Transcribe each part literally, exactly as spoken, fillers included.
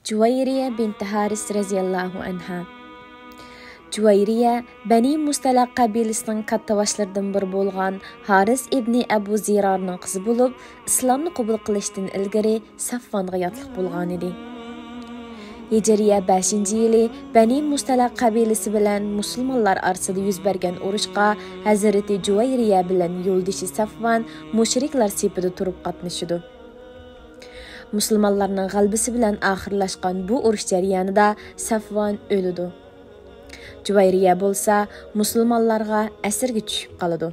جۇۋەيرىيە بىنتى ھارىس رەزىياللاھۇ ئەنھا. جۇۋەيرىيە بەنى مۇستەلەق قەبىلىسىنىڭ كاتتىباشلىرىدىن بىرى بولغان ھارىس ئىبنى ئەبۇ زىرارنىڭ قىزى بولۇپ، ئىسلامنى قوبۇل قىلىشتىن ئىلگىرى سەفۋانغا ياتلىق بولغانىدى. ھىجرىيە بەشىنچى يىلى بەنى مۇستەلەق قەبىلىسى بىلەن مۇسۇلمانلار ئارىسىدا يۈز بەرگەن ئۇرۇشقا ھەزرىتى جۇۋەيرىيە بىلەن يولدىشى سەفۋان مۇشرىكلار سېپىدە تۇرۇپ قاتنىشىدۇ. مۇسۇلمانلارنىڭ غەلىبىسى بىلەن ئاخىرلاشقان بۇ ئۇرۇش جەريانىدا سەفۋان ئۆلىدۇ. جۇۋەيرىيە بولسا مۇسۇلمانلارغا ئەسىرگە چۈشۈپ قالىدۇ.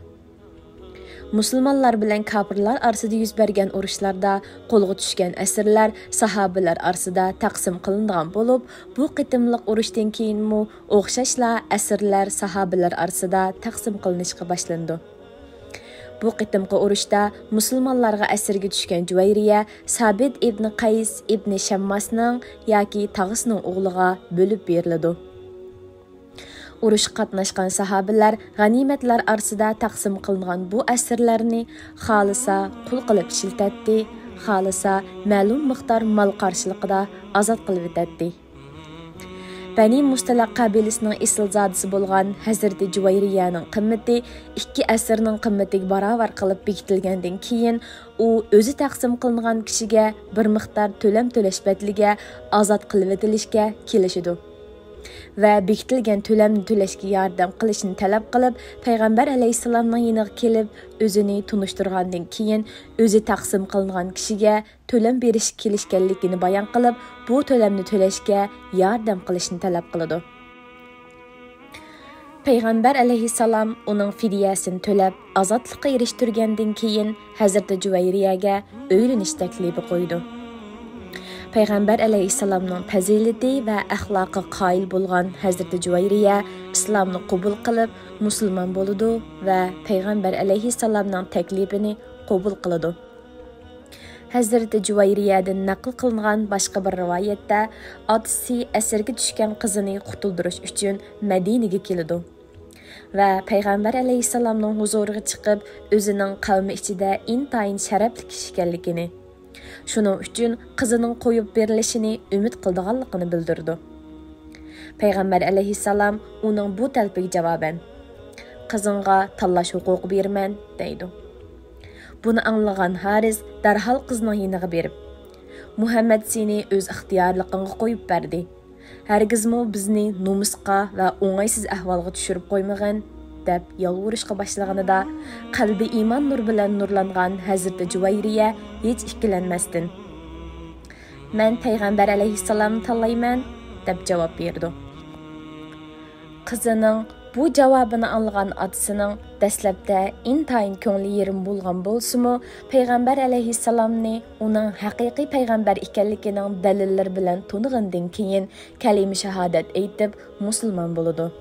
مۇسۇلمانلار بىلەن كاپىرلار ئارىسىدا يۈز بەرگەن ئۇرۇشلاردا قولغا چۈشكەن ئەسىرلەر ساھابىلەر ئارىسىدا تەقسىم قىلىنىدىغان بولۇپ، بۇ قېتىملىق ئۇرۇشتىن كېيىنمۇ ئوخشاشلا ئەسىرلەر ساھابىلەر ئارىسىدا تەقسىم قىلىنىشقا باشلىنىدۇ. بۇ قېتىمقى ئۇرۇشتا مۇسۇلمانلارغا ئەسىرگە چۈشكەن جۇۋەيرىيە سابىت ئىبنى قەيس ئىبنى شەمماسنىڭ ياكى تاغىسىنىڭ ئوغلىغا بۆلۈپ بېرىلىدۇ. ئۇرۇشقا قاتناشقان ساھابىلەر غەنىيمەتلەر ئارىسىدا تەقسىم قىلىنغان بۇ ئەسىرلەرنى خالىسا قۇل قىلىپ ئىشلىتەتتى، خالىسا مەلۇم مىقدار مال قارشىلىقىدا ئازاد قىلىۋېتەتتى. بەنى مۇستەلەق قەبىلىسىنىڭ ئېسىلزادىسى بولغان ھەزرىتى جۇۋەيرىيەنىڭ قىممىتى ئىككى ئەسىرنىڭ قىممىتىگە باراۋەر قىلىپ بېكىتىلگەندىن كېيىن، ئۇ ئۆزى تەقسىم قىلىنغان كىشىگە بىر مىقدار تۆلەم تۆلەش بەدىلىگە ئازاد قىلىۋېتىلىشكە كېلىشىدۇ ۋە بېكىتىلگەن تۆلەمنى تۆلەشكە ياردەم قىلىشنى تەلەپ قىلىپ، پەيغەمبەر ئەلەيھىسسالامنىڭ يېنىغا كېلىپ، ئۆزىنى تونۇشتۇرغاندىن كېيىن، ئۆزى تەقسىم قىلىنغان كىشىگە تۆلەم بېرىشكە كېلىشكەنلىكىنى بايان قىلىپ، بۇ تۆلەمنى تۆلەشكە ياردەم قىلىشنى تەلەپ قىلىدۇ. پەيغەمبەر ئەلەيھىسسالام ئۇنىڭ فىدىيەسىنى تۆلەپ، ئازادلىققا ئېرىشتۈرگەندىن كېيىن، ھەزرىتى جۇۋەيرىيەگە ئۆيلىنىش تەكلىپى قويىدۇ. پەيغەمبەر ئەلەيھىسسالامنىڭ پەزىلىتى ۋە ئەخلاقىغا قايىل بولغان ھەزرىتى جۇۋەيرىيە ئىسلامنى قوبۇل قىلىپ، مۇسۇلمان بولىدۇ ۋە پەيغەمبەر ئەلەيھىسسالامنىڭ تەكلىپىنى قوبۇل قىلىدۇ. ھەزرىتى جۇۋەيرىيەدىن نەقىل قىلىنغان باشقا بىر رىۋايەتتە، ئاتىسى ئەسىرگە چۈشكەن قىزىنى قۇتۇلدۇرۇش ئۈچۈن مەدىنىگە كېلىدۇ ۋە پەيغەمبەر ئەلەيھىسسالامنىڭ ھۇزۇرىغا چىقىپ، ئۆزىنىڭ قەۋمى ئىچىدە ئىنتايىن شەرەپلىك كىشى ئىكەنلىكىنى، شۇنىڭ ئۈچۈن قىزىنىڭ قويۇپ بېرىلىشىنى ئۈمىد قىلىدىغانلىقىنى بىلدۈرىدۇ. پەيغەمبەر ئەلەيھىسسالام ئۇنىڭ بۇ تەلىپىگە جاۋابەن، «قىزىڭغا تاللاش ھوقۇقى بېرىمەن» دەيدۇ. بۇنى ئاڭلىغان ھارىس دەرھال قىزنىڭ يېنىغا بېرىپ، «مۇھەممەد سېنى ئۆز ئىختىيارلىقىڭغا قويۇپ بەردى. ھەرگىزمۇ بىزنى نومۇسقا ۋە ئوڭايسىز ئەھۋالغا چۈشۈرۈپ قويمىغىن» دەپ يالۋۇرۇشقا باشلىغىنىدا، قەلبى ئىمان نۇرى بىلەن نۇرلانغان ھەزرىتى جۇۋەيرىيە ھېچ ئىككىلەنمەستىن، «مەن پەيغەمبەر ئەلەيھىسسالامنى تاللايمەن» دەپ جاۋاب بېرىدۇ. قىزىنىڭ بۇ جاۋابىنى ئاڭلىغان ئاتىسىنىڭ دەسلەپتە ئىنتايىن كۆڭلى يېرىم بولغان بولسىمۇ، پەيغەمبەر ئەلەيھىسسالامنى ئۇنىڭ ھەقىقىي پەيغەمبەر ئىكەنلىكىنىڭ دەلىللىرى بىلەن تونۇغىنىدىن كېيىن، كەلىمە شاھادەت ئېيتىپ، مۇسۇلمان بولىدۇ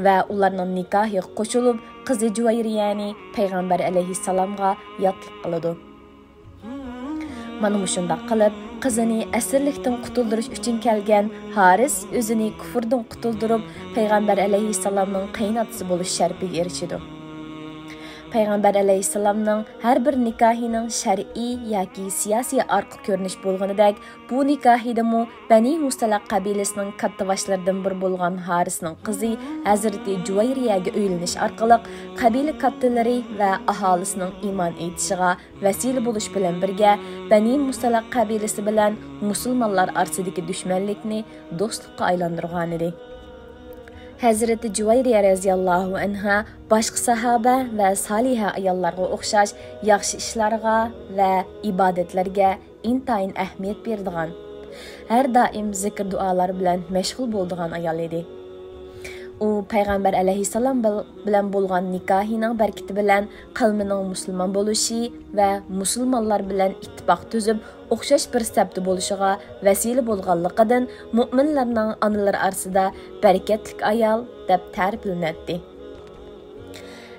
ۋە ئۇلارنىڭ نىكاھىغا قوشۇلۇپ، قىزى جۇۋەيرىيەنى پەيغەمبەر ئەلەيھىسسالامغا ياتلىق قىلىدۇ. مانا مۇشۇنداق قىلىپ، قىزىنى ئەسىرلىكتىن قۇتۇلدۇرۇش ئۈچۈن كەلگەن ھارىس ئۆزىنى كۇفۇردىن قۇتۇلدۇرۇپ، پەيغەمبەر ئەلەيھىسسالامنىڭ قېيىنئاتىسى بولۇش شەرىپىگە ئېرىشىدۇ. پەيغەمبەر ئەلەيھىسسالامنىڭ ھەر بىر نىكاھىنىڭ شەرئىي ياكى سىياسىي ئارقا كۆرۈنۈش بولغىنىدەك، بۇ نىكاھىدىمۇ بەنى مۇستەلەق قەبىلىسىنىڭ كاتتىباشلىرىدىن بىرى بولغان ھارىسنىڭ قىزى ھەزرىتى جۇۋەيرىيەگە ئۆيلىنىش ئارقىلىق قەبىلە كاتتىلىرى ۋە ئاھالىسىنىڭ ئىمان ئېيتىشىغا ۋەسىلە بولۇش بىلەن بىرگە، بەنى مۇستەلەق قەبىلىسى بىلەن مۇسۇلمانلار ئارىسىدىكى دۈشمەنلىكنى دوستلۇققا ئايلاندۇرغانىدى. ھەزرىتى جۇۋەيرىيە رەزىياللاھۇ ئەنھا باشقا ساھابە ۋە سالىھە ئاياللارغا ئوخشاش ياخشى ئىشلارغا ۋە ئىبادەتلەرگە ئىنتايىن ئەھمىيەت بېرىدىغان، ھەر دائىم زىكىر-دۇئالار بىلەن مەشغۇل بولىدىغان ئايال ئىدى. ئۇ پەيغەمبەر ئەلەيھىسسالام بىل-، بىلەن بولغان نىكاھىنىڭ بەرىكىتى بىلەن قەۋمىنىڭ مۇسۇلمان بولۇشى ۋە مۇسۇلمانلار بىلەن ئىتتىپاق تۈزۈپ، ئوخشاش بىر سەپتە بولۇشىغا ۋەسىلە بولغانلىقىدىن، مۆمىنلەرنىڭ ئانىلىرى ئارىسىدا بەرىكەتلىك ئايال دەپ تەرىپلىنەتتى.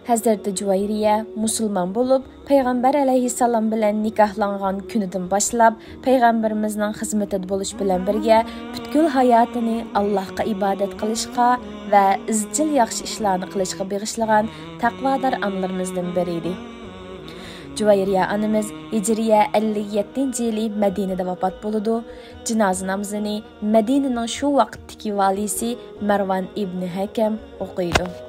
ھەزرىتى جۇۋەيرىيە مۇسۇلمان بولۇپ، پەيغەمبەر ئەلەيھىسسالام بىلەن نىكاھلانغان كۈنىدىن باشلاپ، پەيغەمبىرىمىزنىڭ خىزمىتىدە بولۇش بىلەن بىرگە، پۈتكۈل ھاياتىنى ئاللاھقا ئىبادەت قىلىشقا ۋە ئىزچىل ياخشى ئىشلارنى قىلىشقا بېغىشلىغان تەقۋادار ئانىلىرىمىزدىن بىرى ئىدى. جۇۋەيرىيە ئانىمىز ھىجرىيە ئەللىك يەتتىنچى يىلى مەدىنىدە ۋاپات بولىدۇ. جىنازا نامىزىنى مەدىنىنىڭ شۇ ۋاقىتتىكى ۋالىيسى مەرۋان ئىبنى ھەكەم ئوقۇيدۇ.